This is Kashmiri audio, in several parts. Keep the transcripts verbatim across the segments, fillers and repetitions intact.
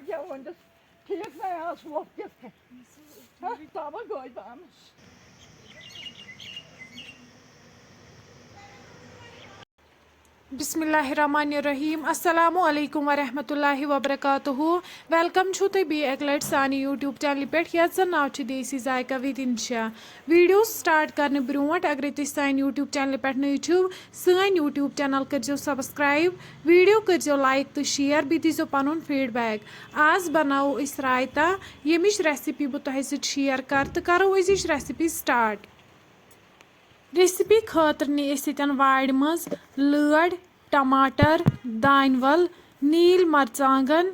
کیٛاہ وۄنۍ چھَس ٹھیٖک نَے آس وۄپھ کِتھ کٔنۍ؟ ہہ، تَوَے گٔے پانَس۔ بسم اللہ الرحمن الرحیم۔ السلام علیکم ورحمۃ اللہ وبرکاتہ۔ ویلکم چھُو تُہۍ بیٚیہِ اَکہِ لَٹہِ سانہِ YouTube چینلہِ پٮ۪ٹھ، یَتھ زَن ناو چھُ دیسی ذائقہ with انشا۔ ویڈیو سٹارٹ کرنہٕ برونٛٹھ، اگرے تُہۍ سانہِ YouTube چینلہِ پٮ۪ٹھ نٔوۍ چھِو، سٲنۍ YouTube چینل کٔرزیو سبسکرائب، ویڈیو کٔرزیو لائک تہٕ شیئر، بیٚیہِ دیٖزیو پنُن فیڈبیک۔ آز بناوو أسۍ رایتا، ییٚمِچ ریسپی بہٕ تۄہہِ سۭتۍ شیئر کرٕ، تہٕ کرو أزِچ ریسپی سٹارٹ۔ ریسپی خٲطرٕ نی أسۍ ییٚتٮ۪ن وارِ منٛز لٲر، ٹماٹر، دانہِ ول، نیٖلۍ مرژانٛگن،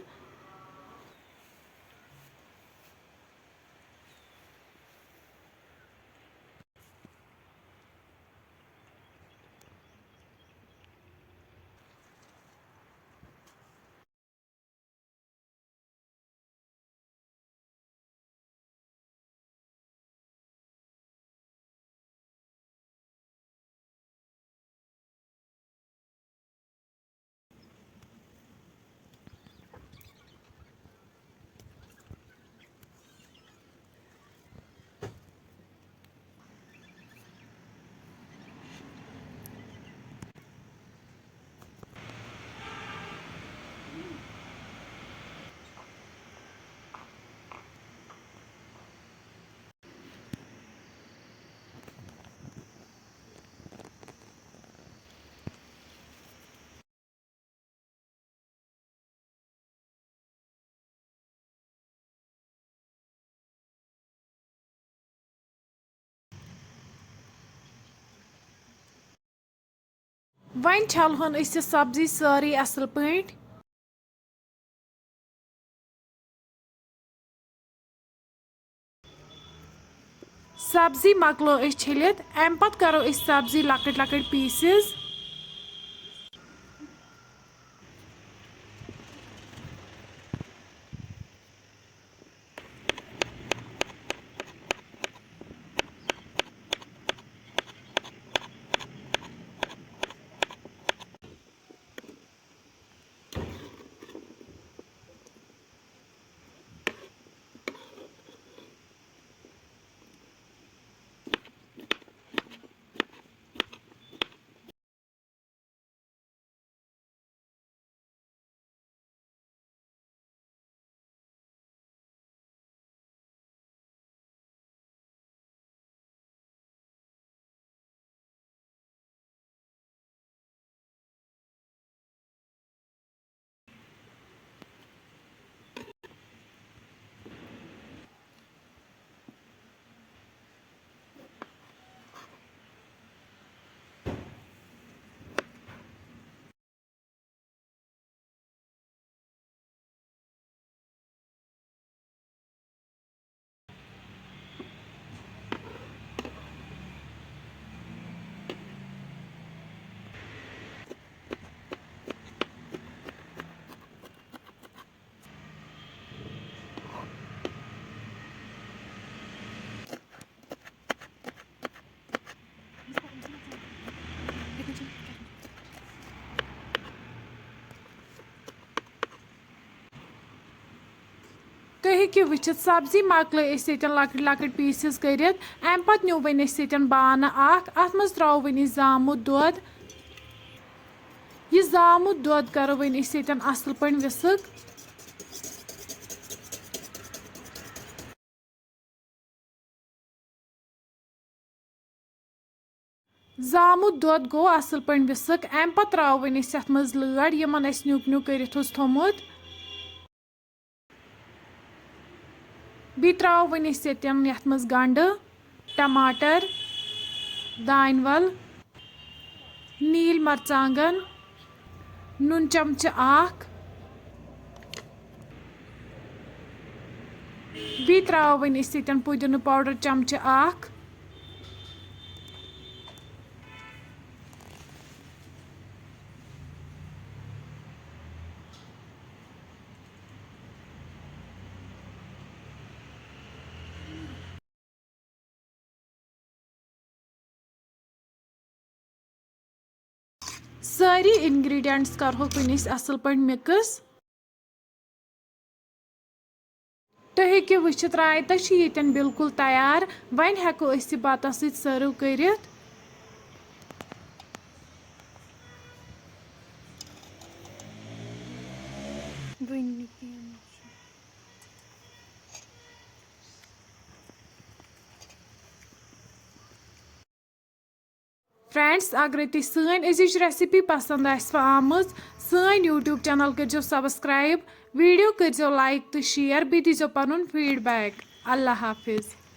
وۄنۍ چھلہون أسۍ یہِ سبزی سٲرٕے اصل پٲٹھۍ۔ سبزی مۄکلٲو أسۍ چھٔلِتھ، امہِ پتہٕ کرو أسۍ سبزی لۄکٕٹۍ لۄکٕٹۍ پیٖسز۔ تُہۍ ہیٚکِو وٕچھِتھ، سبزی مۄکلٲے أسۍ ییٚتٮ۪ن لۄکٕٹۍ لۄکٕٹۍ پیٖسز کٔرِتھ۔ اَمہِ پتہٕ نیوٗ وۄنۍ أسۍ ییٚتٮ۪ن بانہٕ اکھ، اَتھ منٛز ترٛاوو وۄنۍ أسۍ زامُت دۄد۔ یہِ زامُت دۄد کرو وۄنۍ أسۍ ییٚتٮ۪ن اصل پٲٹھۍ وِسک۔ زامُت دۄد گوٚو اصل پٲٹھۍ وِسک۔ امہِ پتہٕ ترٛاوو وۄنۍ أسۍ یتھ منٛز لٲر، یِمن اسہِ نیُک نیُک کٔرِتھ اوس تھوٚمُت۔ بیٚیہِ ترٛاوو وۄنۍ أسۍ ییٚتٮ۪ن یتھ منٛز گنڈٕ، ٹماٹر، دانہِ ول، نیٖلۍ مرژانٛگن، نُن چمچہٕ اکھ۔ بیٚیہِ ترٛاوو وۄنۍ أسۍ ییٚتٮ۪ن پُدینہٕ پاوڈر چمچہٕ اکھ۔ سٲری ingredients کرہوکھ وۄنۍ أسۍ اصل پٲٹھۍ mix۔ تُہۍ ہیٚکِو وٕچھِتھ، رایتا چھُ ییٚتٮ۪ن بالکل تیار۔ وۄنۍ ہٮ۪کو أسۍ یہِ بَتَس سۭتۍ سٔرٕو کٔرِتھ۔ وٕنہِ نہٕ کینٛہہ۔ فرینڈز، اگرے تُہۍ سٲنۍ أزِچ ریسپی پسند آسِوٕ آمٕژ، سٲنۍ YouTube چینل کٔرزیو سبسکرائب، ویڈیو کٔرزیو لائک تہٕ شیئر، بیٚیہِ دیٖزیو پنُن فیڈ بیک۔ اللہ حافظ۔